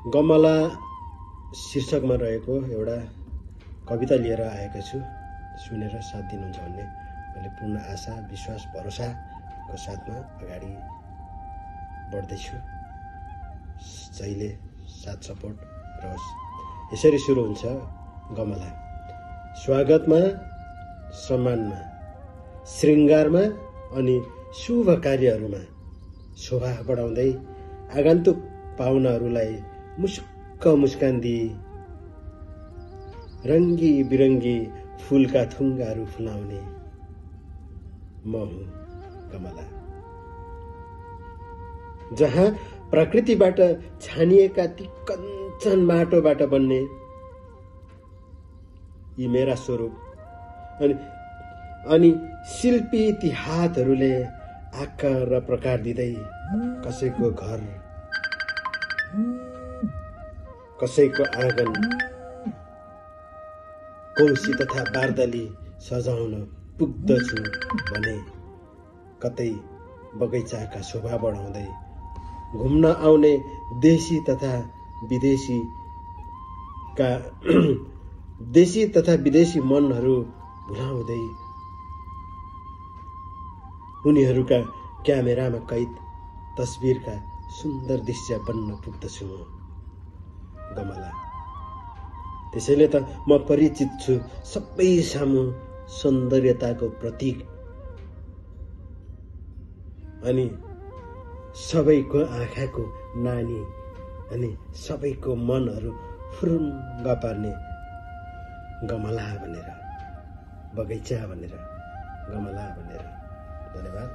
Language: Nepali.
गमला शीर्षकमा रहेको एउटा कविता लिएर आएको छु। सुनेर साथ दिनुहुन्छ भन्ने मैले पूर्ण आशा, विश्वास, भरोसाको साथमा अगाडि बढ्दैछु। जहिले साथ सपोर्ट रहोस्। यसरी सुरु हुन्छ गमला। स्वागतमा, सम्मानमा, श्रृङ्गारमा अनि शुभ कार्यहरूमा शोभा बढाउँदै आगन्तुक पाहुनाहरूलाई मुस्क मुस्कान दिई रङ्गी बिरङ्गी फुलका थुङ्गाहरू फुलाउने म हुँ गमला। जहाँ प्रकृतिबाट छानिएका ती कञ्चन माटोबाट बन्ने यी मेरा स्वरूप अनि शिल्पी ती हातहरूले आकार र प्रकार दिँदै कसैको घर, कसैको आँगन, कौशी तथा बार्दली सजाउन पुग्दछु भने कतै बगैँचाका शोभा बढाउँदै घुम्न आउने देशी तथा विदेशी मनहरू भुलाउँदै उनीहरूका क्यामेरामा कैद तस्बिरका सुन्दर दृश्य बन्न पुग्दछु म गमला। त्यसैले त म परिचित छु सबै सामु सौन्दर्यताको प्रतीक अनि सबैको आँखाको नानी अनि सबैको मनहरू फुरुङ्ग पार्ने गमला भनेर, बगैँचा भनेर, गमला भनेर। धन्यवाद।